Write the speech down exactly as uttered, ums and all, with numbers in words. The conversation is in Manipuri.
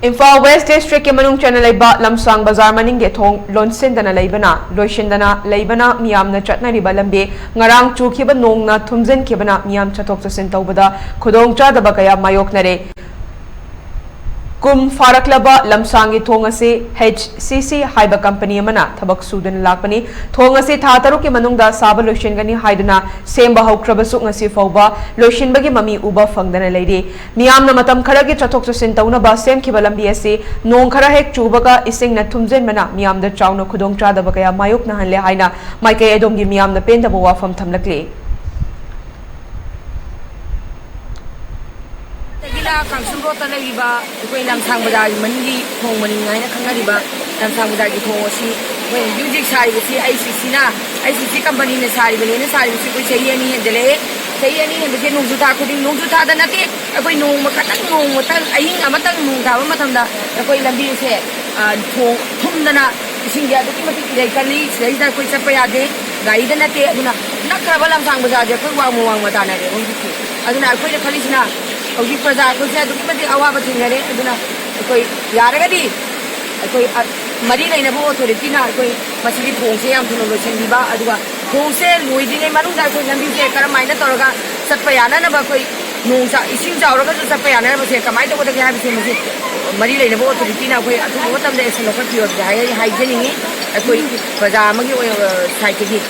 ꯏꯝꯐꯥꯜ ꯋꯦꯁ ꯗꯤꯁꯇ꯭ꯔꯤꯛꯀꯤ ꯃꯅꯨꯡ ꯆꯟꯅ ꯂꯩꯕ ꯂꯝꯁꯥꯡ ꯕꯖꯥꯔ ꯃꯅꯤꯡꯒꯤ ꯊꯣꯡ ꯂꯣꯟꯁꯤꯟꯗꯅ ꯂꯩꯕꯅ, ꯂꯣꯏꯁꯤꯟꯗꯅ ꯂꯩꯕꯅ ꯃꯤꯌꯥꯝꯅ ꯆꯠꯅꯔꯤꯕ ꯂꯝꯕꯤ ꯉꯔꯥꯡ ꯆꯨꯈꯤꯕ ꯅꯣꯡꯅ ꯊꯨꯝꯖꯤꯟꯈꯤꯕꯅ ꯃꯤꯌꯥꯝ ꯆꯠꯊꯣꯛ ꯆꯠꯁꯤꯟ ꯇꯧꯕꯗ ꯈꯨꯗꯣꯡꯆꯥꯗꯕ ꯀꯌꯥ ꯃꯥꯌꯣꯛꯅꯔꯦ꯫ ꯀꯨꯝ ꯐꯥꯔꯛꯂꯕ ꯂꯝꯁꯥꯡꯒꯤ ꯊꯣꯡ ꯑꯁꯤ H C C ꯍꯥꯏꯕ ꯀꯝꯄꯅꯤ ꯑꯃꯅ ꯊꯕꯛ ꯁꯨꯗꯨꯅ ꯂꯥꯛꯄꯅꯤ꯫ ꯊꯣꯡ ꯑꯁꯤ ꯊꯥ ꯇꯔꯨꯛꯀꯤ ꯃꯅꯨꯡꯗ ꯁꯥꯕ ꯂꯣꯏꯁꯤꯟꯒꯅꯤ ꯍꯥꯏꯗꯨꯅ ꯁꯦꯝꯕ ꯍꯧꯈ꯭ꯔꯕꯁꯨ ꯉꯁꯤ ꯐꯥꯎꯕ ꯂꯣꯏꯁꯤꯟꯕꯒꯤ ꯃꯃꯤ ꯎꯕ ꯐꯪꯗꯅ ꯂꯩꯔꯤ꯫ ꯃꯤꯌꯥꯝꯅ ꯃꯇꯝ ꯈꯔꯒꯤ ꯆꯠꯊꯣꯛ ꯆꯠꯁꯤꯟ ꯇꯧꯅꯕ ꯁꯦꯝꯈꯤꯕ ꯂꯝꯕꯤ ꯑꯁꯤ ꯅꯣꯡ ꯈꯔ ꯍꯦꯛ ꯆꯨꯕꯒ ꯏꯁꯤꯡꯅ ꯊꯨꯝꯖꯤꯟꯕꯅ ꯃꯤꯌꯥꯝꯗ ꯆꯥꯎꯅ ꯈꯨꯗꯣꯡꯆꯥꯗꯕ ꯀꯌꯥ ꯃꯥꯌꯣꯛꯅꯍꯜꯂꯦ ꯍꯥꯏꯅ ꯃꯥꯏꯀꯩ ꯑꯗꯣꯝꯒꯤ ꯃꯤꯌꯥꯝꯅ ꯄꯦꯟꯗꯕ ꯋꯥꯐꯝ ꯊꯝꯂꯛꯂꯤ꯫ ꯗꯒꯤꯅ ꯀꯥꯡꯁꯨ ꯔꯣꯗꯇ ꯂꯩꯔꯤꯕ ꯑꯩꯈꯣꯏ ꯂꯝꯁꯥꯡ ꯕꯖꯥꯔꯒꯤ ꯃꯅꯤꯡꯒꯤ ꯊꯣꯡ ꯃꯅꯤꯡ ꯍꯥꯏꯅ ꯈꯪꯅꯔꯤꯕ ꯂꯝꯁꯥꯡ ꯕꯖꯥꯔꯒꯤ ꯊꯣꯡ ꯑꯁꯤ ꯑꯩꯈꯣꯏ ꯍꯧꯖꯤꯛ ꯍꯧꯖꯤꯛ ꯁꯥꯔꯤꯕꯁꯤ H C C ꯅ, H C C ꯀꯝꯄꯅꯤꯅ ꯁꯥꯔꯤꯕꯅꯦꯅ ꯁꯥꯔꯤꯕꯁꯤ ꯑꯩꯈꯣꯏ ꯆꯍꯤ ꯑꯅꯤ ꯍꯦꯟꯖꯜꯂꯛꯑꯦ꯫ ꯆꯍꯤ ꯑꯅꯤ ꯍꯦꯟꯕꯁꯦ ꯅꯣꯡꯖꯨ ꯊꯥ ꯈꯨꯗꯤꯡ, ꯅꯣꯡꯖꯨ ꯊꯥꯗ ꯅꯠꯇꯦ, ꯑꯩꯈꯣꯏ ꯅꯣꯡꯃ ꯈꯛꯇꯪ, ꯅꯣꯡꯃꯇꯪ, ꯑꯍꯤꯡ ꯑꯃꯇꯪ ꯅꯣꯡ ꯇꯥꯕ ꯃꯇꯝꯗ ꯑꯩꯈꯣꯏ ꯂꯝꯕꯤꯁꯦ, ꯑ, ꯊꯣꯡ ꯊꯨꯝꯗꯅ ꯏꯁꯤꯡꯁꯦ ꯑꯗꯨꯛꯀꯤ ꯃꯇꯤꯛ ꯏꯔꯩ ꯀꯜꯂꯤ꯫ ꯁꯤꯗꯩꯁꯤꯗ ꯑꯩꯈꯣꯏ ꯆꯠꯄ ꯌꯥꯗꯦ, ꯒꯥꯔꯤꯗ ꯅꯠꯇꯦ꯫ ꯑꯗꯨꯅ ꯅꯛꯈ꯭ꯔꯕ ꯂꯝꯁꯥꯡ ꯕꯖꯥꯔꯁꯦ ꯑꯩꯈꯣꯏ ꯋꯥꯡꯃ ꯋꯥꯡꯃ ꯇꯥꯅꯔꯦꯕ ꯍꯧꯖꯤꯛꯇꯤ꯫ ꯑꯗꯨꯅ ꯑꯩꯈꯣꯏꯅ ꯈꯜꯂꯤꯁꯤꯅ ꯍꯧꯖꯤꯛ ꯄ꯭ꯔꯖꯥ ꯑꯩꯈꯣꯏꯁꯦ ꯑꯗꯨꯛꯀꯤ ꯃꯇꯤꯛ ꯑꯋꯥꯕ ꯊꯦꯡꯅꯔꯦ꯫ ꯑꯗꯨꯅ ꯑꯩꯈꯣꯏ ꯌꯥꯔꯒꯗꯤ ꯑꯩꯈꯣꯏ, ꯑ, ꯃꯔꯤ ꯂꯩꯅꯕ ꯑꯣꯊꯣꯔꯤꯇꯤꯅ ꯑꯩꯈꯣꯏ ꯃꯁꯤꯒꯤ ꯊꯣꯡꯁꯦ ꯌꯥꯝ ꯊꯨꯅ ꯂꯣꯏꯁꯤꯟꯕꯤꯕ, ꯑꯗꯨꯒ ꯊꯣꯡꯁꯦ ꯂꯣꯏꯗ꯭ꯔꯤꯉꯩ ꯃꯅꯨꯡꯗ ꯑꯩꯈꯣꯏ ꯂꯝꯕꯤꯁꯦ ꯀꯔꯝ ꯍꯥꯏꯅ ꯇꯧꯔꯒ ꯆꯠꯄ ꯌꯥꯅꯅꯕ, ꯑꯩꯈꯣꯏ ꯅꯣꯡ ꯆꯥ-, ꯏꯁꯤꯡ ꯆꯥꯎꯔꯒꯁꯨ ꯆꯠꯄ ꯌꯥꯅꯅꯕꯁꯦ ꯀꯃꯥꯏꯅ ꯇꯧꯒꯗꯒꯦ ꯍꯥꯏꯕꯁꯦ ꯃꯁꯤ ꯃꯔꯤ ꯂꯩꯅꯕ ꯑꯣꯊꯣꯔꯤꯇꯤꯅ ꯑꯩꯈꯣꯏ ꯑꯊꯨꯕ ꯃꯇꯝꯗ action ꯂꯧꯈꯠꯄꯤꯌꯣ ꯍꯥꯏ-, ꯍꯥꯏꯖꯅꯤꯡꯉꯤ ꯑꯩꯈꯣꯏ ꯄ꯭ꯔꯖꯥ ꯑꯃꯒꯤ ꯑꯣꯏ-, ꯑ, side ꯇꯒꯤ꯫